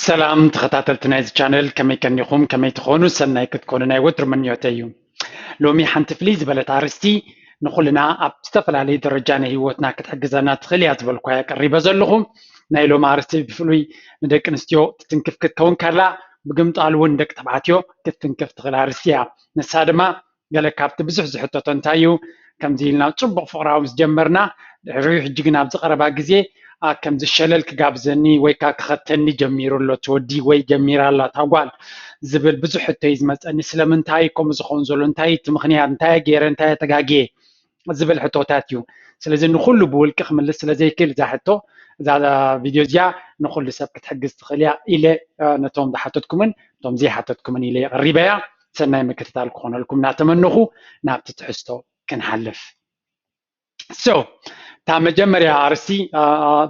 ሰላም ተኸታተልቲ ናይዚ ቻነል፣ ከመይ ቀኒኹም? ከመይ ትኾኑ? ሰናይ ክትኮኑ ናይ ወትሩ ምንዮተይ እዩ። ሎሚ ሓንቲ ፍልይ ዝበለት ኣርእስቲ ንኹልና ኣብ ዝተፈላለየ ደረጃ ናይ ህይወትና ክትሕግዘና ትኽእል እያ ዝበልኳያ ቀሪበ ዘለኹ። ናይ ሎሚ ኣርእስቲ ብፍሉይ ንደቂ ኣንስትዮ ትትንክፍ ክትከውን ከላ፣ ብግምጣል እውን ንደቂ ተባዕትዮ ክትትንክፍ ትኽእል ኣርእስቲ እያ። ንሳ ድማ ገለ ካብቲ ብዙሕ ዝሕተቶ እንታይ እዩ፣ ከምዚ ኢልና ጽቡቕ ፍቕራዊ ምስ ጀመርና፣ ድሕሪኡ ሕጂ ግን ኣብዚ ቀረባ ግዜ፣ ኣ፣ ከምዚ ሸለል ክጋብዘኒ ወይ ከኣ ክኸተኒ ጀሚሩ ኣሎ እቲ ወዲ ወይ ጀሚራ ኣላ እታ ጓል ዝብል ብዙሕ ሕቶ እዩ ዝመጸኒ። ስለምንታይ ከምኡ ዝኸውን ዘሎ? እንታይ እቲ ምኽንያት? እንታይ ገይረ? እንታይ ኣተጋግየ? ዝብል ሕቶታት እዩ። ስለዚ ንኹሉ ብውልቂ ክምልስ ስለ ዘይክእል እዛ ሕቶ፣ እዛ ቪድዮ እዚኣ ንኹሉ ሰብ ክትሕግዝ ትኽእል እያ ኢለ፣ እ፣ ነቶም ዝሓተትኩምን ነቶም ዘይሓተትኩምን ኢለ የቕሪበያ። ሰናይ ምክትታል ክኾነልኩም እናተመነኹ ናብቲ ትሕዝቶ ክንሓልፍ። So እታ መጀመርያ ኣርእስቲ፣ እ፣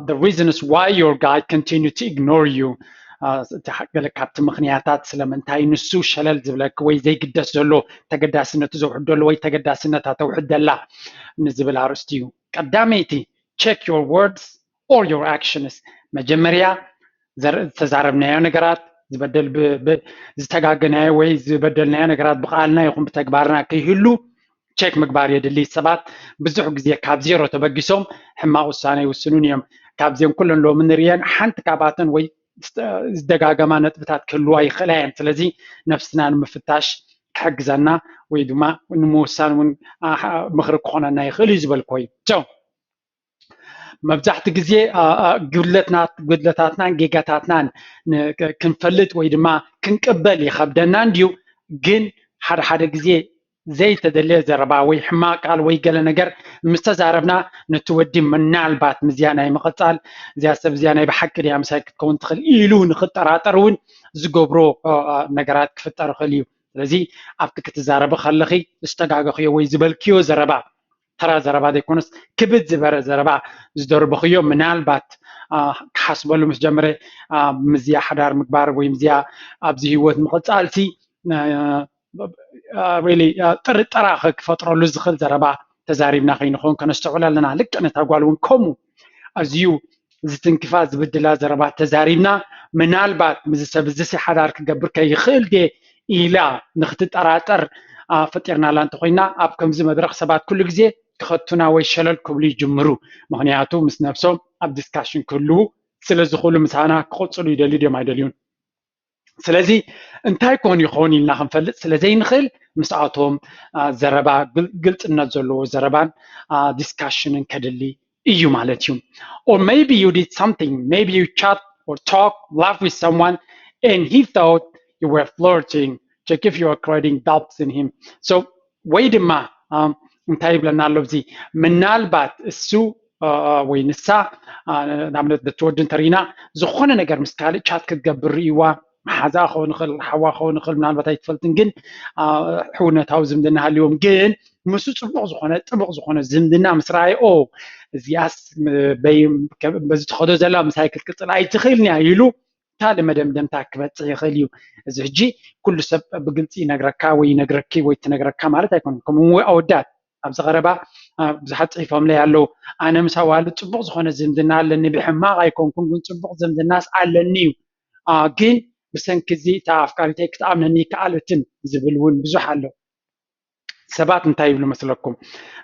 the reasons why your guy continue to ignore you፣ እ፣ እቲ ገለ ካብቲ ምኽንያታት ስለምንታይ ንሱ ሸለል ዝብለኪ ወይ ዘይግደስ ዘሎ፣ ተገዳስነቱ ዘውሕድ ዘሎ ወይ ተገዳስነታ ተውሕድ ዘላ ንዝብል ኣርእስቲ እዩ። ቀዳመይቲ፣ check your words or your actions። መጀመርያ ዘር-፣ ዝተዛረብናዮ ነገራት፣ ዝበደል ብ-፣ ብ-፣ ዝተጋገናዮ ወይ ዝበደልናዮ ነገራት ብቃልና ይኹን ብተግባርና ከይህሉ ቸክ ምግባር የድሊ። ሰባት ብዙሕ ግዜ ካብ ዜሮ ተበጊሶም ሕማቕ ውሳነ ይውስኑን እዮም። ካብዚኦም ኩለን ሎሚ ንርእየን ሓንቲ ካብኣተን ወይ ዝተ-፣ ዝደጋገማ ነጥብታት ክህልዋ ይኽእላ እየን። ስለዚ ነፍስና ንምፍታሽ ክሕግዘና ወይ ድማ ንምውሳን እውን፣ ኣ፣ ምኽሪ ክኾነና ይኽእል እዩ ዝበልኮ እዩ። So መብዛሕቲ ግዜ፣ ኣ፣ ኣ፣ ጉድለትና-፣ ጉድለታትናን ጌጋታትናን ን-፣ ክ-፣ ክንፈልጥ ወይ ድማ ክንቅበል ይኸብደና እንድዩ። ግን ሓደ ሓደ ግዜ ዘይተደለየ ዘረባ ወይ ሕማቕ ቃል ወይ ገለ ነገር ምስ ተዛረብና፣ ነቲ ወዲ ምናልባት ምስዚኣ ናይ ምቕጻል፣ እዚኣ ሰብ እዚኣ ናይ ብሓቂ ድያ ምሳይ ክትከውን ትኽእል ኢሉ ንኽጠራጠር እውን ዝገብሮ፣ ኣ፣ ኣ፣ ነገራት ክፍጠር ይኽእል እዩ። ስለዚ ኣብቲ ክትዛረቢ ከለኺ ዝተጋገኽዮ ወይ ዝበልክዮ ዘረባ፣ ተራ ዘረባ ዘይኮነስ ክብድ ዝበረ ዘረባ ዝደርበኽዮ፣ ምናልባት፣ ኣ፣ ክሓስበሉ ምስ ጀመረ፣ ኣ፣ ምስዚኣ ሓዳር ምግባር ወይ ምስዚኣ ኣብዚ ህይወት ምቕጻልሲ፣ ኣ፣ አ፣ really፣ አ፣ ጥርጠራ ኸ-፣ ክፈጥረሉ ዝኽእል ዘረባ ተዛሪብና ከይንኸውን ከነስተውዕል ኣለና። ልክዕ ነታ ጓል እውን ከምኡ ኣዝዩ ዝትንክፋ ዝብድላ ዘረባ ተዛሪብና፣ ምናልባት ምስዚ ሰብ እዚሲ ሓዳር ክገብር ከይኽእል ድየ ኢላ ንኽትጠራጠር፣ አ፣ ፈጢርናላ እንተኾይና፣ ኣብ ከምዚ መድረኽ ሰባት ኩሉ ግዜ ክኸቱና ወይ ሸለል ክብሉ ይጅምሩ። ምኽንያቱ ምስ ነብሶም ኣብ ዲስካሽን ክህልዉ ስለ ዝኽእሉ ምሳና ክቕጽሉ ይደልዩ ድዮም ኣይደልዩን? ስለዚ እንታይ ኮን ይኸውን ኢልና ክንፈልጥ ስለ ዘይንኽእል፣ ምስኣቶም፣ አ፣ ዘረባ ግል-፣ ግልጽነት ዘለዎ ዘረባን፣ አ፣ ዲስካሽንን ከድሊ እዩ ማለት እዩ። Or maybe you did something, maybe you chat or talk, laugh with someone and he thought you were flirting. Check if you are creating doubts in him. So ወይ ድማ፣ አ፣ እንታይ ይብለና ኣሎ እዚ? ምናልባት እሱ፣ አ፣ አ፣ ወይ ንሳ፣ አ፣ ንኣብነት በቲ ወዲ እንተርኢና ዝኾነ ነገር ምስ ካልእ ቻት ክትገብር ርእይዋ፣ መሓዛ ክኸውን ይኽእል፣ ሓዋ ክኸውን ይኽእል፣ ምናልባት ኣይትፈልጥን፣ ግን፣ አ፣ ሕውነታዊ ዝምድና ሃልዎም፣ ግን ምስኡ ጽቡቕ ዝኾነ፣ ጥቡቕ ዝኾነ ዝምድና ምስ ረኣየ፣ "ኦ፣ እዚኣስ ም-፣ በይ-፣ ከ-፣ በዚ ትኸዶ ዘላ ምሳይ ክትቅጽል ኣይትኽእልን እያ" ኢሉ ካልእ መደምደምታ ክበጽሕ ይኽእል እዩ። እዚ ሕጂ ኩሉ ሰብ ብግልጺ ይነግረካ ወይ ይነግረኪ ወይ ትነግረካ ማለት ኣይኮነን። ከምኡ እውን ኣወዳት ኣብዚ ቀረባ፣ አ፣ ብዙሓት ጽሒፎምለይ ኣለዉ። "ኣነ ምስ ኣዋልድ ጽቡቕ ዝኾነ ዝምድና ኣለኒ፣ ብሕማቕ ኣይኮንኩን፣ ግን ጽቡቕ ዝምድናስ ኣለኒ እዩ። አ፣ ግን ብሰንኪ እዚ እታ ኣፍቃሪተይ ክትኣምነኒ ይከኣለትን" ዝብል እውን ብዙሕ ኣሎ። ሰባት እንታይ ይብሉ መስለኩም?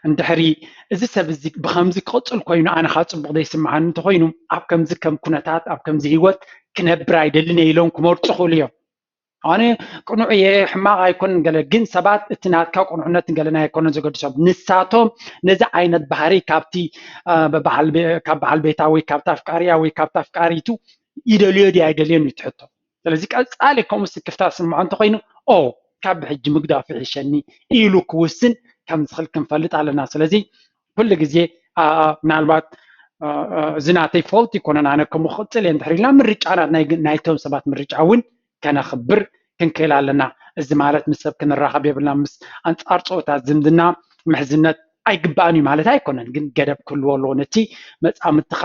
እንድሕሪ እዚ ሰብ እዚ ብኸምዚ ክቕጽል ኮይኑ ኣነ ኸኣ ጽቡቕ ዘይስምዓኒ እንተኾይኑ፣ ኣብ ከምዚ ከም ኩነታት፣ ኣብ ከምዚ ህይወት ክነብር ኣይደልን እየ ኢሎም ክመርጹ ይኽእሉ እዮም። ኣነ ቅኑዕ እየ፣ ሕማቕ ኣይኮንን ገለ፣ ግን ሰባት እቲ ናትካ ቅኑዕነት ገለ ናይ ኣይኮነን ዘገድሶም። ንሳቶም ነዚ ዓይነት ባህሪ ካብቲ፣ አ፣ በበዓል ቤ-፣ ካብ በዓል ቤታ ወይ ካብታ ኣፍቃሪያ ወይ ካብታ ኣፍቃሪቱ ይደልዮ ድዩ ኣይደልዮን እዩ እቲ ሕቶ። ስለዚ ቀጻሊ ከምኡ ስክፍታ ዝስምዖ እንተኾይኑ፣ "ኦ፣ ካብ ብሕጂ ምግዳፉ ይሕሸኒ" ኢሉ ክውስን ከም ዝኽእል ክንፈልጥ ኣለና። ስለዚ ኩሉ ግዜ፣ አ፣ አ፣ ምናልባት፣ አ፣ አ፣ "እዚ ናተይ ፎልት ይኮነን፣ ኣነ ከምኡ ክቕጽል እየ" እንድሕር ኢልና፣ ምርጫ ናት-፣ ናይ፣ ናይቶም ሰባት ምርጫ እውን ከነኽብር ክንክእል ኣለና። እዚ ማለት ምስ ሰብ ክንራኸብ የብልና፣ ምስ ኣንጻር ጾታ ዝምድና ምሕዝነት ኣይግባእን እዩ ማለት ኣይኮነን፣ ግን ገደብ ክህልዎ ኣለዎ። ነቲ መጻምድትኻ፣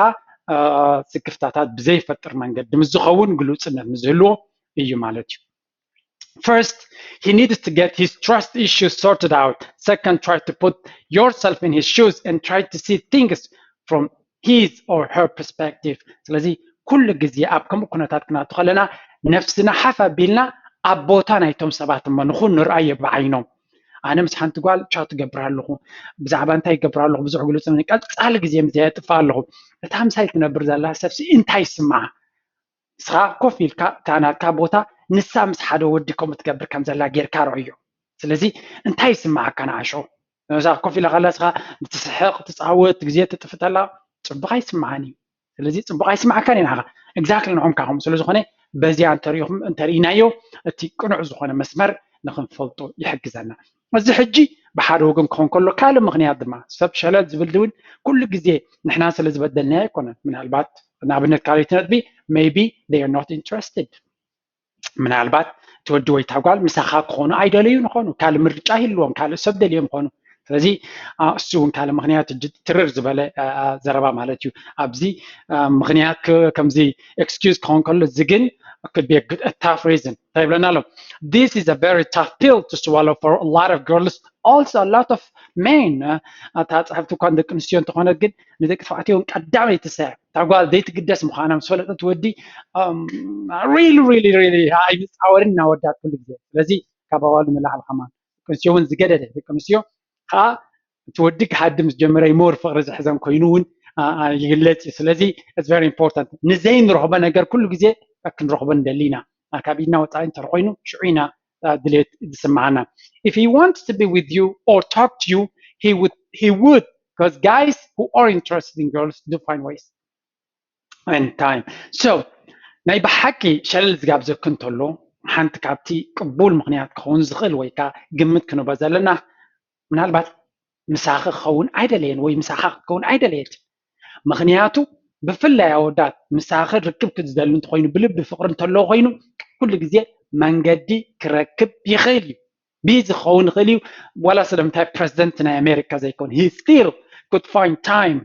አ፣ ስክፍታታት ብዘይፈጥር መንገዲ ምስ ዝኸውን ግሉጽነት ምስ ዝህልዎ እዩ ማለት እዩ። First, he needs to get his trust issues sorted out. Second, try to put yourself in his shoes and try to see things from his or her perspective. ስለዚ ኩሉ ግዜ ኣብ ከምኡ ኩነታት ክነቱ ከለና ነፍስና ሓፍ ኣቢልና ኣብ ቦታ ናይቶም ሰባት እሞ ንኹን ንርኣዮ ብዓይኖም። ኣነ ምስ ሓንቲ ጓል ቻት እገብር ኣለኹ፣ ብዛዕባ እንታይ ይገብር ኣለኹ ብዙሕ ግልጽ፣ ቀጻሊ ግዜ ምስዚኣ የጥፍእ ኣለኹ። እታ ምሳይ ትነብር ዘላ ሰብሲ እንታይ ይስምዓ? ንስኻ ኮፍ ኢልካ እታ ናትካ ቦታ፣ ንሳ ምስ ሓደ ወዲ ከምኡ ትገብር ከም ዘላ ጌርካ ርኣዮ። ስለዚ እንታይ ይስምዓካ ንኣሾ? ንሳ ኮፍ ኢላ ከላ ንስኻ ትስሕቕ፣ ትጻወት፣ ግዜ ትጥፍእ ተላ ጽቡቕ ኣይስምዓን እዩ። ስለዚ ጽቡቕ ኣይስምዓካን እዩ ንዓኻ። ኤግዛክትሊ ንዖም ካኹም ስለ ዝኾነ በዚኣ እንተሪኢኹም እንተርኢናዮ እቲ ቅኑዕ ዝኾነ መስመር ንኽንፈልጦ ይሕግዘና። እዚ ሕጂ ብሓደ ወገን ክኸውን ከሎ ካልእ ምኽንያት ድማ ሰብ ሸለል ዝብል እውን ኩሉ ግዜ ንሕና ስለ ዝበደልናዮ ኣይኮነን። ምናልባት ንኣብነት ካልኣይቲ ነጥቢ maybe they are not interested። ምናልባት እቲ ወዲ ወይ እታ ጓል ምሳኻ ክኾኑ ኣይደለዩ ንኾኑ፣ ካልእ ምርጫ ይህልዎም፣ ካልእ ሰብ ደልዮም ይኾኑ። ስለዚ እሱ እውን ካልእ ምኽንያት ትርር ዝበለ ዘረባ ማለት እዩ። ኣብዚ ምኽንያት ከምዚ ኤክስኪውዝ ክኾን ከሎ፣ እዚ ግን could be a tough reason እንታይ ይብለና ኣሎ? This is a very tough pill to swallow for a lot of girls, also a lot of men. እታ ጸሓፍቲ እኳ ደቂ ኣንስትዮ እንተኾነት ግን ንደቂ ተባዕትዮ እውን ቀዳመይቲ ሰ እታ ጓል ዘይትግደስ ምዃና ምስ ፈለጠት ወዲ really really really ኣይንጻወርን እናወዳት ኩሉ ግዜ። ስለዚ ካብ ኣዋልድ ንላዕሊ ከማን ደቂ ኣንስትዮ እውን ዝገደደ ደቂ ኣንስትዮ ከዓ እቲ ወዲ ክሃዲ ምስ ጀመረ ሞር ፍቕሪ ዝሕዘን ኮይኑ እውን ይግለጽ እዩ። ስለዚ it's very important። ንዘይንረኽቦ ነገር ኩሉ ግዜ ክንረኽቦ ንደሊ ኢና። ካብ ኢድና ወጻኢ እንተር ኮይኑ ሽዑ ኢና ድሌት ዝስምዓና። If he wants to be with you or talk to you, he would he would, because guys who are interested in girls do find ways and time. So ናይ ብሓቂ ሸለል ዝጋብዘኪ እንተሎ ሓንቲ ካብቲ ቅቡል ምኽንያት ክኸውን ዝኽእል ወይ ከዓ ግምት ክንህቦ ዘለና ምናልባት ምሳኺ ክኸውን ኣይደለየን ወይ ምሳኻ ክትከውን ኣይደለየት። ምኽንያቱ ብፍላይ ኣወዳት ምሳኺ ርክብ ክትዝደሊ እንተኮይኑ ብልቢ ፍቅሪ እንተለዎ ኮይኑ ኩሉ ግዜ መንገዲ ክረክብ ይኽእል እዩ። ቢዚ ክኸውን ይኽእል እዩ። ዋላ ስለምንታይ ፕረዚደንት ናይ ኣሜሪካ ዘይኮን he still could find time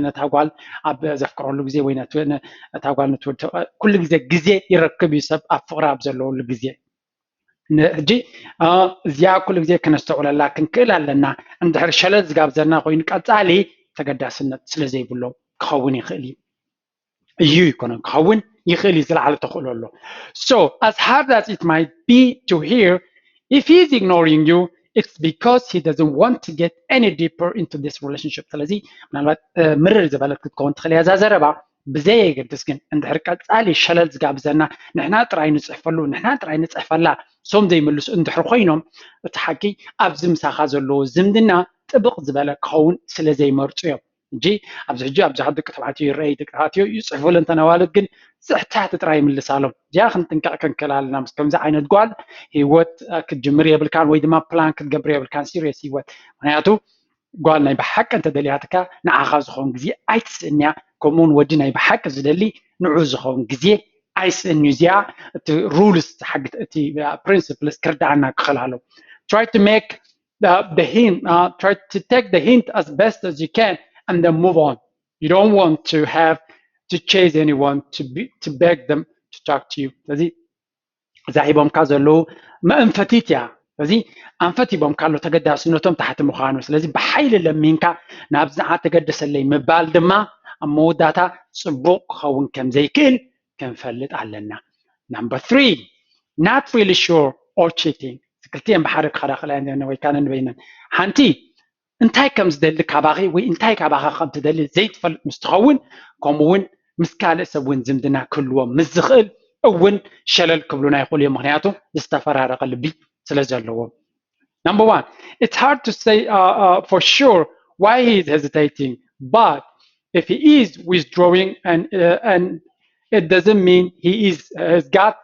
ነታ ጓል ኣብ ዘፍቅረሉ ግዜ ወይ ነታ ጓል ነትወድ ኩሉ ግዜ ግዜ ይረክብ እዩ ሰብ ኣብ ፍቅሪ ኣብ ዘለወሉ ግዜ። ሕጂ እዚኣ ኩሉ ግዜ ክነስተውዕለላ ክንክእል ኣለና። እንድሕር ሸለል ዝጋብዘና ኮይኑ ቀጻሊ ተገዳስነት ስለ ዘይብሎ ክኸውን ይኽእል እዩ እዩ ይኮነን ክኸውን ይኽእል እዩ ዝለዓለ ተኽእሎ ኣሎ። So as hard as it might be to hear, if he's ignoring you, it's because he doesn't want to get any deeper into this relationship። ስለዚ ምናልባት ምርር ዝበለት ክትከውን ትኽእል እያ እዛ ዘረባ። ብዘየገድስ ግን እንድሕር ቀጻሊ ሸለል ዝጋብዘና ንሕና ጥራይ ንጽሕፈሉ ንሕና ጥራይ ንጽሕፈላ ሶም ዘይምልሱ እንድሕር ኮይኖም እቲ ሓቂ ኣብዚ ምሳኻ ዘለዎ ዝምድና ጥብቕ ዝበለ ክኸውን ስለ ዘይመርጹ እዮም። እንጂ ኣብዚ ሕጂ ኣብዛሓት ደቂ ተባዕትዮ ይረኣይ ደቂ ተባዕትዮ ይፅሕፉ ለንተን ኣዋልድ ግን ስሕታሕቲ ጥራይ ይምልሳሎም። እዚኣ ክንጥንቀቕ ክንክእል ኣለና ምስ ከምዚ ዓይነት ጓል ህይወት ክትጅምር የብልካን ወይ ድማ ፕላን ክትገብር የብልካን ሲሪየስ ህይወት። ምክንያቱ ጓል ናይ ብሓቂ እንተደልያትካ ንዓኻ ዝኸውን ግዜ ኣይትስእንያ። ከምኡውን ወዲ ናይ ብሓቂ ዝደሊ ንዑ ዝኸውን ግዜ ኣይስእንዩ። እዚኣ እቲ ሩልስ ሓጊት እቲ ፕሪንስፕልስ ክርዳኣና ክኽእል ኣለዎ። Try to make the, the hint, uh, try to take the hint as best as you can and then move on. You don't want to have to chase anyone to be to beg them to talk to you. ስለዚ እዛ ሂቦምካ ዘለዉ መእንፈቲት እያ። ስለዚ ኣንፈት ሂቦምካ ኣሎ ተገዳስነቶም ታሕቲ ምዃኑ። ስለዚ ብሓይሊ ለሚንካ ናብዚ ንዓ ተገደሰለይ ምባል ድማ ኣብ መወዳእታ ጽቡቕ ክኸውን ከም ዘይክእል ክንፈልጥ ኣለና። Number three, not really sure or cheating. ክልቲኤን ብሓደ ክኸዳ ክእላ እየን ወይ ካነ ንበይነን ሓንቲ እንታይ ከም ዝደሊ ካባኺ ወይ እንታይ ካባኻ ከም ትደሊ ዘይትፈልጥ ምስ ትኸውን ከምኡ እውን ምስ ካልእ ሰብ እውን ዝምድና ክህልዎም ምስ ዝኽእል እውን ሸለል ክብሉና ይኽእሉ እዮም። ምክንያቱ ዝተፈራረቐ ልቢ ስለ ዘለዎም። Number one, it's hard to say uh, uh, for sure why he is hesitating, but if he is withdrawing and uh, and it doesn't mean he is has got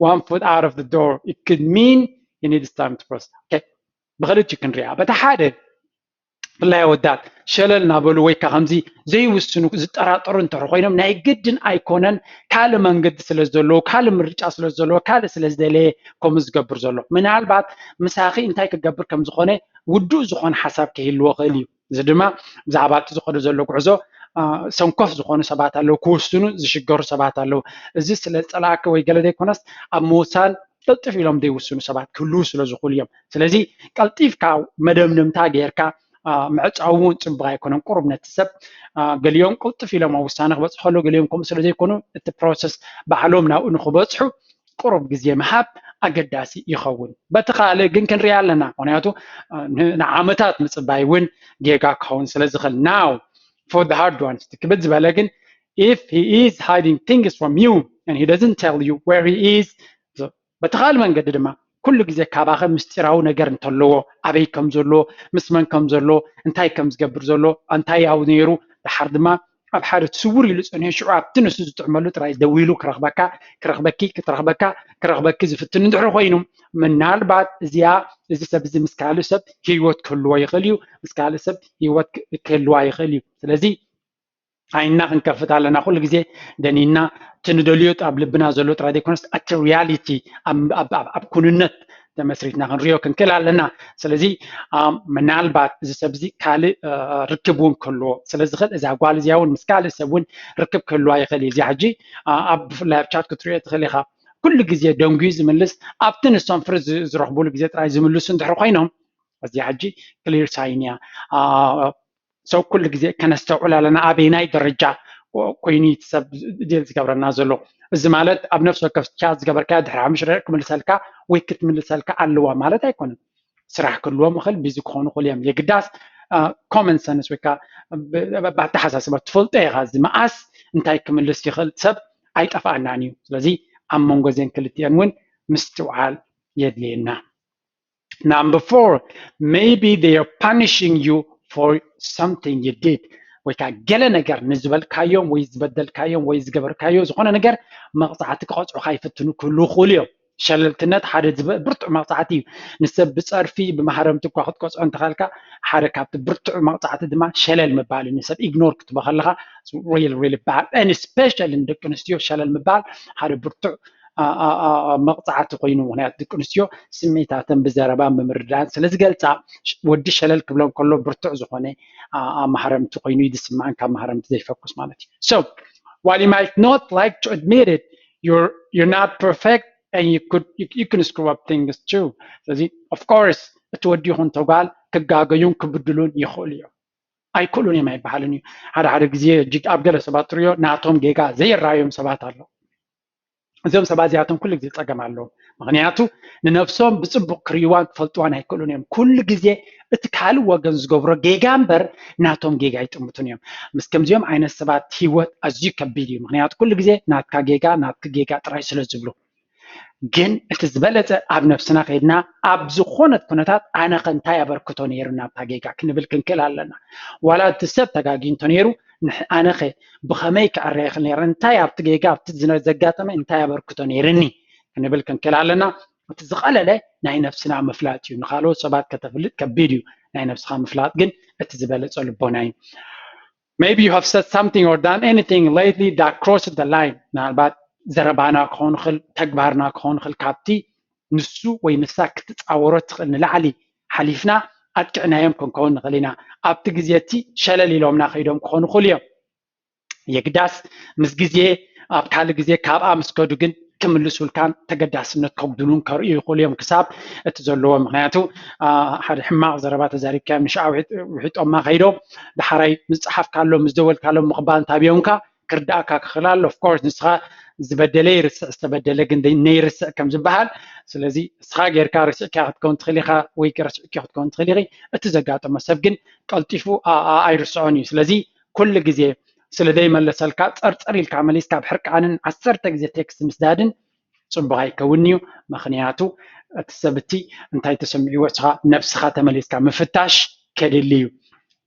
one foot out of the door. It could mean he needs time to process. Okay. ብክልቲኡ ክንሪኣ በቲ ሓደ ብፍላይ ኣወዳት ሸለል እናበሉ ወይ ከዓ ከምዚ ዘይውስኑ ዝጠራጠሩ እንተር ኮይኖም ናይ ግድን ኣይኮነን ካልእ መንገዲ ስለ ዘለዎ ካልእ ምርጫ ስለ ዘለዎ ካልእ ስለ ዝደለየ ከምኡ ዝገብር ዘሎ ምናልባት ምሳኺ እንታይ ክገብር ከም ዝኾነ ውዱእ ዝኾነ ሓሳብ ከይህልዎ ክእል እዩ። እዚ ድማ ብዛዕባ እቲ ዝኸዶ ዘሎ ጉዕዞ ሰንኮፍ ዝኾኑ ሰባት ኣለዉ፣ ክውስኑ ዝሽገሩ ሰባት ኣለዉ። እዚ ስለ ዝፀላእኪ ወይ ገለ ዘይኮነስ ኣብ ምውሳን ቅልጥፍ ኢሎም ዘይውስኑ ሰባት ክህልዉ ስለ ዝኽእሉ እዮም። ስለዚ ቀልጢፍካ መደምደምታ ጌርካ ምዕፃው እውን ፅቡቅ ኣይኮነን። ቁሩብ ነቲ ሰብ ገሊኦም ቅልጥፍ ኢሎም ኣብ ውሳነ ክበፅሑ ከለዉ፣ ገሊኦም ከምኡ ስለ ዘይኮኑ እቲ ፕሮሰስ ባዕሎም ናብኡ ንክበፅሑ ቁሩብ ግዜ ምሃብ ኣገዳሲ ይኸውን። በቲ ካልእ ግን ክንሪኣ ኣለና፣ ምክንያቱ ንዓመታት ምፅባይ እውን ጌጋ ክኸውን ስለ ዝኽእል። Now for the hard ones፣ እቲ ክብድ ዝበለ ግን፣ if he is hiding things from you and he doesn't tell you where he is, በቲ ካልእ መንገዲ ድማ ኩሉ ግዜ ካባኸ ምስጢራዊ ነገር እንተለዎ፣ ኣበይ ከም ዘሎ፣ ምስ መን ከም ዘሎ፣ እንታይ ከም ዝገብር ዘሎ፣ እንታይ ኣብ ነይሩ፣ ደሓር ድማ ኣብ ሓደ ስውር ኢሉ ጸኒሑ፣ ሽዑ ኣብቲ ንሱ ዝጥዕመሉ ጥራይ ደዊሉ ክረኽበካ፣ ክረኽበኪ፣ ክትረኽበካ፣ ክረኽበኪ ዝፍትን እንድሕር ኮይኑ፣ ምናልባት እዚኣ፣ እዚ ሰብ እዚ ምስ ካልእ ሰብ ህይወት ክህልዎ ይኽእል እዩ፣ ምስ ካልእ ሰብ ህይወት ክህልዋ ይኽእል እዩ። ስለዚ ዓይንና ክንከፍት ኣለና። ኩሉ ግዜ ደኒና እቲ ንደልዮ ኣብ ልብና ዘሎ ጥራይ ዘይኮነስ፣ እቲ ሪያሊቲ ኣብ ኩንነት ተመስሪትና ክንሪኦ ክንክእል ኣለና። ስለዚ ምናልባት እዚ ሰብ እዚ ካልእ ርክብ እውን ክህልዎ ስለ ዝኽእል፣ እዛ ጓል እዚኣ እውን ምስ ካልእ ሰብ እውን ርክብ ክህልዋ ይኽእል እዩ። እዚኣ ሕጂ ኣብ ብፍላይ ኣብ ቻት ክትሪኦ ትኽእል ኢኻ። ኩሉ ግዜ ደንጉዩ ዝምልስ፣ ኣብቲ ንሶም ፍሪ ዝረኽቡሉ ግዜ ጥራይ ዝምልሱ እንድሕር ኮይኖም፣ እዚኣ ሕጂ ክሊር ሳይን እያ። ሰው ኩሉ ግዜ ከነስተውዕል ኣለና፣ ኣበየናይ ደረጃ ኮይኑ እቲ ሰብ ዲል ዝገብረና ዘሎ። እዚ ማለት ኣብ ነፍሲ ወከፍ ቻት ዝገበርካዮ ድሕሪ ሓሙሽተ ደቂቕ ክምልሰልካ ወይ ክትምልሰልካ ኣለዋ ማለት ኣይኮነን። ስራሕ ክህልዎም ይኽእል፣ ቢዚ ክኾኑ ይኽእሉ እዮም። የግዳስ ኮመን ሰንስ ወይ ከዓ ብኣተሓሳስባ ትፈልጦ ኢኻ፣ እዚ መኣስ እንታይ ክምልስ ይኽእል ሰብ ኣይጠፍኣናን እዩ። ስለዚ ኣብ መንጎ እዘን ክልቲአን እውን ምስትውዓል የድልየና። Number four, maybe they are punishing you for something you did. ወይ ከዓ ገለ ነገር ንዝበልካዮም ወይ ዝበደልካዮም ወይ ዝገበርካዮ ዝኾነ ነገር መቕፃዕቲ ክቐፅዑኻ ይፍትኑ ክህልዉ ይኽእሉ እዮም። ሸለልትነት ሓደ ብርቱዕ መቕፃዕቲ እዩ። ንሰብ ብፀርፊ ብማህረምቲ እኳ ክትቀፅዖ እንተኻልካ፣ ሓደ ካብቲ ብርቱዕ መቕፃዕቲ ድማ ሸለል ምባል እዩ። ንሰብ ኢግኖር ክትቦ ከለኻ ሪል ሪል ይበሃል። ስፔሻሊ ንደቂ ኣንስትዮ ሸለል ምባል ሓደ ብርቱዕ መቕፃዕቲ ኮይኑ፣ ምክንያቱ ደቂ ኣንስትዮ ስሜታተን ብዘረባን ብምርዳእን ስለ ዝገልፃ፣ ወዲ ሸለል ክብለን ከሎ ብርቱዕ ዝኾነ ማህረምቲ ኮይኑ እዩ ዝስማዕን ካብ ማህረምቲ ዘይፈኩስ ማለት እዩ። So while you might not like to admit it, you're you're not perfect and you could you, you can screw up things too. ስለዚ of course እቲ ወዲ ይኹን ተጓል ክጋገዩን ክብድሉን ይኽእሉ እዮም። ኣይክእሉን እዮም ኣይበሃልን እዩ። ሓደ ሓደ ግዜ እጅግ ኣብ ገለ ሰባት ትሪኦ ናቶም ጌጋ ዘይራዮም ሰባት ኣለዉ። እዞም ሰባት እዚኣቶም ኩሉ ግዜ ፀገም ኣለዎም። ምክንያቱ ንነብሶም ብፅቡቅ ክርእይዋን ክፈልጥዋን ኣይክእሉን እዮም። ኩሉ ግዜ እቲ ካልእ ወገን ዝገብሮ ጌጋ እምበር ናቶም ጌጋ ኣይጥምቱን እዮም። ምስ ከምዚኦም ዓይነት ሰባት ህይወት ኣዝዩ ከቢድ እዩ። ምክንያቱ ኩሉ ግዜ ናትካ ጌጋ ናትኪ ጌጋ ጥራይ ስለ ዝብሉ። ግን እቲ ዝበለፀ ኣብ ነብስና ከይድና ኣብ ዝኾነት ኩነታት ኣነ ከ እንታይ ኣበርክቶ ነይሩ ናብታ ጌጋ ክንብል ክንክእል ኣለና። ዋላ እቲ ሰብ ተጋጊ እንተነይሩ ኣነ ከ ብኸመይ ክኣርያ ይኽእል ነይረ? እንታይ ኣብቲ ጌጋ ኣብቲ ዘጋጠመ እንታይ ኣበርክቶ ነይርኒ ክንብል ክንክእል ኣለና። እቲ ዝቐለለ ናይ ነብስና ምፍላጥ እዩ። ንካልኦት ሰባት ከተፍልጥ ከቢድ እዩ። ናይ ነብስኻ ምፍላጥ ግን እቲ ዝበለፀ ልቦና እዩ። Maybe you have said something or done anything lately that crossed the line. ምናልባት ዘረባና ክኸውን ይኽእል፣ ተግባርና ክኸውን ይኽእል፣ ካብቲ ንሱ ወይ ንሳ ክትፃወሮ ትኽእል ንላዕሊ ሓሊፍና ኣጥቂዕናዮም ክንከውን ንኽእል ኢና። ኣብቲ ግዜ እቲ ሸለል ኢሎምና ከይዶም ክኾኑ ይኽእሉ እዮም። የግዳስ ምስ ግዜ ኣብ ካልእ ግዜ ካብኣ ምስ ከዱ ግን ክምልሱልካን ተገዳስነት ከጉድሉን ከርእዩ ይኽእሉ እዮም ክሳብ እቲ ዘለዎ። ምክንያቱ ሓደ ሕማቕ ዘረባ ተዛሪብካዮም ንሽዓ ውሒጦማ ከይዶም፣ ዳሕራይ ምስ ፀሓፍካሎም ምስ ደወልካሎም ምቕባል እንታብዮምካ ክርዳእካ ክኽእል ኣሎ። Of course ንስኻ ዝበደለ ይርስዕ ዝተበደለ ግን ነይርስዕ ከም ዝበሃል። ስለዚ ንስኻ ጌርካ ርስዕካ ክትከውን ትኽእል ኢኻ ወይ ረስዕኪ ክትከውን ትኽእል ኢኺ። እቲ ዘጋጠሞ ሰብ ግን ቀልጢፉ ኣይርስዖን እዩ። ስለዚ ኩሉ ግዜ ስለ ዘይመለሰልካ ፀርፀር ኢልካ መሊስካ ብሕርቃንን ዓሰርተ ግዜ ቴክስት ምስዳድን ፅቡቅ ኣይከውን እዩ። ምክንያቱ እቲ ሰብ እቲ እንታይ ተሰሚዕዎ እስኻ ነብስኻ ተመሊስካ ምፍታሽ ከድሊ እዩ።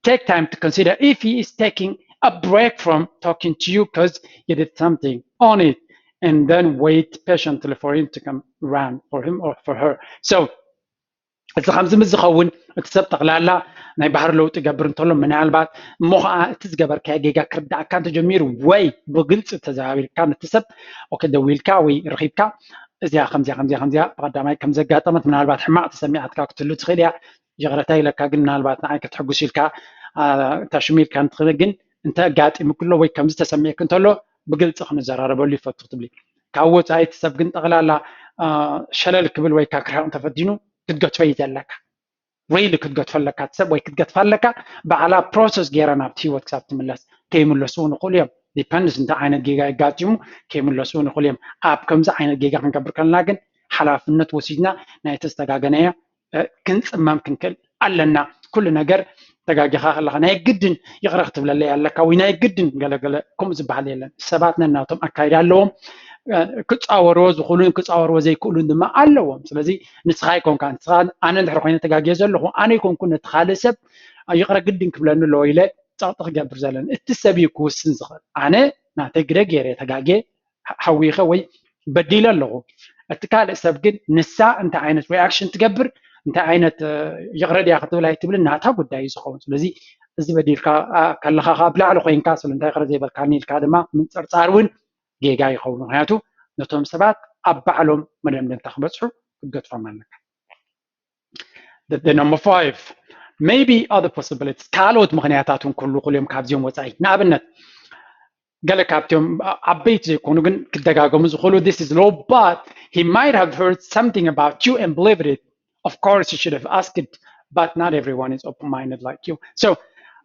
Take time to consider if he is taking a break from talking to you because you did something on it, and then wait patiently for him to come around, for him or for her. So እዚ ከምዚ ምስ ዝኸውን እቲ ሰብ ጠቕላላ ናይ ባህሪ ለውጢ ይገብር እንተሎ ምናልባት እሞ ከዓ እቲ ዝገበርካዮ ጌጋ ክርዳእካ እንተጀሚሩ ወይ ብግልፂ ተዘራቢርካ ነቲ ሰብ ኦኬ ደዊልካ ወይ ረኺብካ እዚኣ ከምዚኣ ከምዚኣ ከምዚኣ ብቐዳማይ ከም ዘጋጠመት ምናልባት ሕማቕ ተሰሚዓትካ ክትህሉ ትኽእል እያ። ይቕረታ ኢለካ ግን ምናልባት ንዓይ ከተሕጉስ ኢልካ ታሽሚልካ እንትኽእል ግን እንተ ኣጋጢሙ ክሎ ወይ ከምዚ ተሰሚዕክ እንተሎ ብግልፂ ክንዘራረበሉ ይፈቱ ክትብሊ ካብ ወፃኢ እቲ ሰብ ግን ጠቕላላ ሸለል ክብል ወይ ካ ክርሕቕ እንተፈቲኑ ክትገትፎ እዩ ዘለካ። ሪሊ ክትገድፎ ኣለካ እቲ ሰብ ወይ ክትገድፋ ኣለካ። ባዕላ ፕሮሰስ ገይራ ናብቲ ህይወት ክሳብ ትምለስ ከይምለሱ እውን ይኽእሉ እዮም። ዲፐንድስ እንታይ ዓይነት ጌጋ የጋጢሙ ከይምለሱ እውን ይኽእሉ እዮም። ኣብ ከምዚ ዓይነት ጌጋ ክንገብር ከለና ግን ሓላፍነት ወሲድና ናይ ተዝተጋገናዮ ክንፅመም ክንክእል ኣለና። ኩሉ ነገር ተጋጊኻ ከለኻ ናይ ግድን ይቕረ ክትብለለይ ኣለካ ወይ ናይ ግድን ገለገለ፣ ከምኡ ዝበሃል የለን። ሰባት ነናቶም ኣካይዳ ኣለዎም። ክፃወርዎ ዝኽእሉን ክፃወርዎ ዘይክእሉን ድማ ኣለዎም። ስለዚ ንስኻ ኣይኮንካ ንስኻ፣ ኣነ እንድሕር ኮይነ ተጋግየ ዘለኹ ኣነ ይኮንኩ ነቲ ካልእ ሰብ ይቕረ ግድን ክብለኒ ኣለዎ ኢለ ጸቕጢ ክገብር ዘለኒ። እቲ ሰብ እዩ ክውስን ዝኽእል። ኣነ ናተይ ግደ ገይረ ተጋግየ፣ ሓዊኸ ወይ በዲለ ኣለኹ። እቲ ካልእ ሰብ ግን ንሳ እንታይ ዓይነት ሪኣክሽን ትገብር፣ እንታይ ዓይነት ይቕረ ድያ ክትብል ኣይትብልን፣ ናታ ጉዳይ እዩ ዝኸውን። ስለዚ እዚ በዲልካ ከለኻ ብላዕሊ ኮይንካ ስለምንታይ ይቕረ ዘይበልካኒ ኢልካ ድማ ምንፅርፃር እውን ጌጋ ይኸውን። ምክንያቱ ነቶም ሰባት ኣብ ባዕሎም መደምደምታ ክበፅሑ ክትገድፎም ኣለካ። The number five, maybe other possibilities, ካልኦት ምክንያታት እውን ክህሉ ይኽእሉ እዮም ካብዚኦም ወፃኢ። ንኣብነት ገለ ካብቲኦም ዓበይቲ ዘይኮኑ ግን ክደጋገሙ ዝኽእሉ፣ this is low, but he might have heard something about you and believed it. Of course he should have asked, but not everyone is open minded like you. So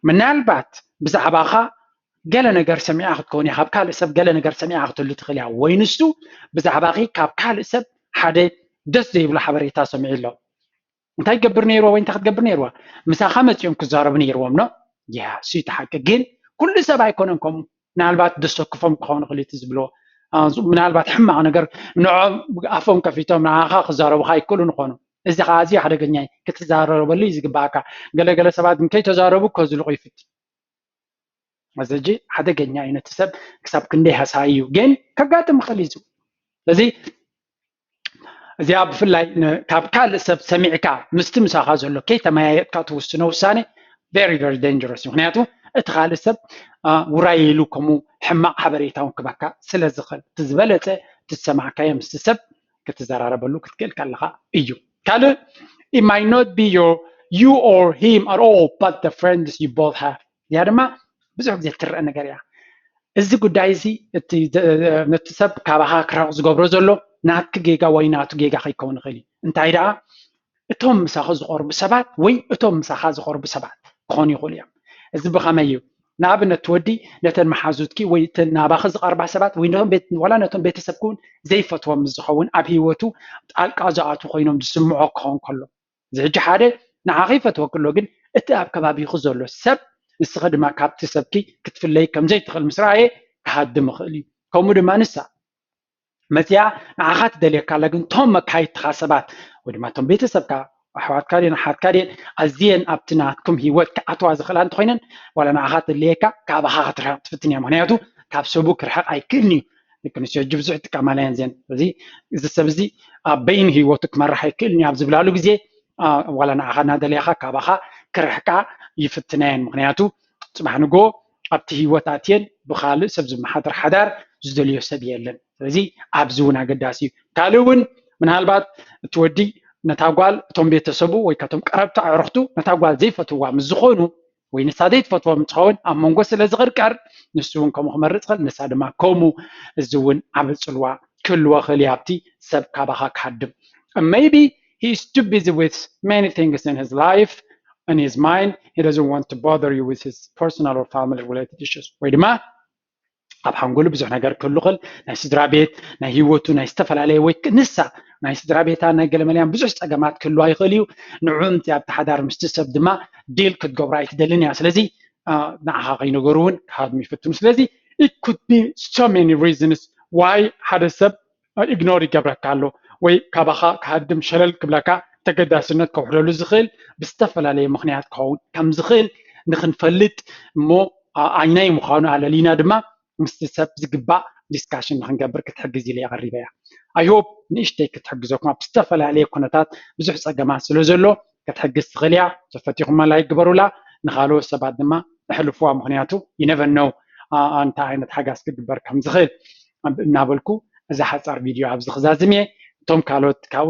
ምናልባት ብዛዕባኻ ገለ ነገር ሰሚዓ ክትከውን እያ፣ ካብ ካልእ ሰብ ገለ ነገር ሰሚዓ ክትህሉ ትኽእል እያ፣ ወይ ንሱ ብዛዕባኺ ካብ ካልእ ሰብ ሓደ ደስ ዘይብሎ ሓበሬታ ሰሚዑ ኣሎ። እንታይ ይገብር ነይርዎ ወይ እንታይ ክትገብር ነይርዋ? ምሳኻ መፂኦም ክዛረቡ ነይርዎም ኖ? ያ እሱ እቲ ሓቂ። ግን ኩሉ ሰብ ኣይኮነን ከምኡ። ምናልባት ደሰክፎም ክኸውን ይኽእል እቲ ዝብልዎ፣ ምናልባት ሕማቕ ነገር ንዖም ኣፎም ከፊቶም ንዓኻ ክዛረቡኻ ኣይክእሉን ይኾኑ። እዚ ከዓ ኣዝዩ ሓደገኛ እዩ። ክትዛረበሉ እዩ ዝግባኣካ። ገለገለ ሰባት ግን ከይተዛረቡ ከዝልቑ ይፍት እዚ ሕጂ ሓደገኛ እዩ። ነቲ ሰብ ክሳብ ክንደይ ሃሳይ እዩ ግን ከጋጥም ይኽእል እዩ። ስለዚ እዚኣ ብፍላይ ካብ ካልእ ሰብ ሰሚዕካ ምስቲ ምሳኻ ዘሎ ከይተመያየጥካ ትውስኖ ውሳኔ very very dangerous እዩ። ምክንያቱ እቲ ካልእ ሰብ ውራይ ኢሉ ከምኡ ሕማቕ ሓበሬታ እውን ክበካ ስለ ዝኽእል እቲ ዝበለፀ ትሰማዕካዮ ምስቲ ሰብ ክትዘራረበሉ ክትክእል ከለኻ እዩ። ካልእ it might not be your you or him at all but the friends you both have። እዚኣ ድማ ብዙሕ ግዜ ትረአ ነገር እያ። እዚ ጉዳይ እዚ እቲ ነቲ ሰብ ካባኻ ክራቕ ዝገብሮ ዘሎ ናትኪ ጌጋ ወይ ናቱ ጌጋ ከይከውን ይኽእል እዩ። እንታይ ደኣ እቶም ምሳኺ ዝቐርቡ ሰባት ወይ እቶም ምሳኻ ዝቐርቡ ሰባት ክኾኑ ይኽእሉ እዮም። እዚ ብኸመይ እዩ? ንኣብነት እቲ ወዲ ነተን መሓዙትኪ ወይ እተን ናባኺ ዝቐርባ ሰባት ወይ ነቶም ቤት ዋላ ነቶም ቤተሰብኪ እውን ዘይፈትዎም ምስ ዝኸውን ኣብ ህይወቱ ጣልቃ ዝኣትዉ ኮይኖም ዝስምዖ ክኸውን ከሎ እዚ ሕጂ ሓደ ንዓኺ ይፈትወኪ ኣሎ ግን እቲ ኣብ ከባቢኺ ዘሎ ሰብ ንስኺ ድማ ካብቲ ሰብኪ ክትፍለይ ከምዘይትኽእል ምስ ረኣየ ክሃድም ይኽእል እዩ። ከምኡ ድማ ንሳ መፅያ ንዓኻ ትደልየካ ኣላ ግን ቶም መካይድትኻ ሰባት ወይ ድማ ቶም ቤተሰብካ ኣሕዋትካ ድን ኣሓትካ ድን ኣዝየን ኣብቲ ናትኩም ሂወት ክኣትዋ ዝኽእላ እንተኮይነን ዋላ ንዓኻ ትድልየካ ካባኻ ክትርሕቕ ትፍትን እያ። ምክንያቱ ካብ ሰቡ ክርሕቕ ኣይክእልን እዩ። ደቂ ኣንስትዮ ሕጂ ብዙሕ ይጥቀማላ እየን እዚአን። ስለዚ እዚ ሰብ እዚ ኣብ በይኑ ህይወቱ ክመርሕ ኣይክእልን እዩ ኣብ ዝብላሉ ግዜ ዋላ ንዓኻ እናደለያኻ ካባኻ ክርሕቃ ይፍትና እየን። ምክንያቱ ፅባሕ ንጎ ኣብቲ ህይወት ኣትየን ብካልእ ሰብ ዝመሓደር ሓዳር ዝደልዮ ሰብ የለን። ስለዚ ኣብዚ እውን ኣገዳሲ እዩ። ካልእ እውን ምናልባት እቲ ወዲ ነታ ጓል እቶም ቤተሰቡ ወይ ካቶም ቀረብቲ ኣዕርኽቱ ነታ ጓል ዘይፈትዋ ምስ ዝኾኑ ወይ ንሳ ዘይትፈትዎም እንትኸውን ኣብ መንጎ ስለ ዝቕርቀር ንሱ እውን ከምኡ ክመርፅ ይኽእል ንሳ ድማ ከምኡ። እዚ እውን ዓብ ፅልዋ ክህልዎ ክእል ኣብቲ ሰብ ካባኻ ክሃድም። Maybe he is too busy with many things in his life, in his mind, he doesn't want to bother you with his personal or family related issues ወይ ድማ ኣብ ሓንጎሉ ብዙሕ ነገር ክህሉ ክእል ናይ ስድራ ቤት ናይ ህይወቱ ናይ ዝተፈላለየ ወይ ንሳ ናይ ስድራ ቤታ ናይ ገለመልያን ብዙሕ ፀገማት ክህልዋ ይኽእል እዩ። ንዑ ምቲ ኣብቲ ሓዳር ምስቲ ሰብ ድማ ዲል ክትገብሮ ኣይትደልን እያ። ስለዚ ንዓኻ ከይነገሩ እውን ክሃድሙ ይፍትኑ። ስለዚ it could be so many reasons why ሓደ ሰብ ኢግኖር ይገብረካ ኣሎ ወይ ካባኻ ክሃድም ሸለል ክብለካ ተገዳስነት ከውሕደሉ ዝኽእል ብዝተፈላለየ ምኽንያት ክኸውን ከም ዝኽእል ንክንፈልጥ እሞ ኣይናይ ምዃኑ ኣለሊና ድማ ምስቲ ሰብ ዝግባእ ዲስካሽን ንክንገብር ክትሕግዝ ኢለ የቐሪበ እያ። I hope ንእሽተይ ክትሕግዘኩም ኣብ ዝተፈላለየ ኩነታት ብዙሕ ፀገማት ስለ ዘሎ ክትሕግዝ ትኽእል እያ። ተፈቲኹማ ላይክ ግበሩላ ንካልኦት ሰባት ድማ ኣሕልፍዋ ምክንያቱ you never know እንታይ ዓይነት ሓጋዝ ክግበር ከም ዝኽእል እናበልኩ እዛ ሓፃር ቪድዮ ኣብዚ ክዛዝም እየ። እቶም ካልኦት ካብኡ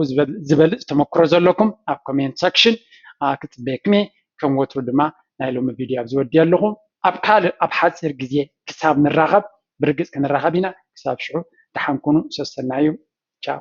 ዝበልፅ ተመክሮ ዘለኩም ኣብ ኮሜንት ሰክሽን ክፅበየኩም እየ። ከም ወትሩ ድማ ናይ ሎሚ ቪድዮ ኣብዚ ወዲ ኣለኹ። ኣብ ካልእ ኣብ ሓፂር ግዜ ክሳብ ንራኸብ ብርግፅ ክንራኸብ ኢና። ክሳብ ሽዑ ደሓን ኩኑ። ሰሰናዩ። ቻው።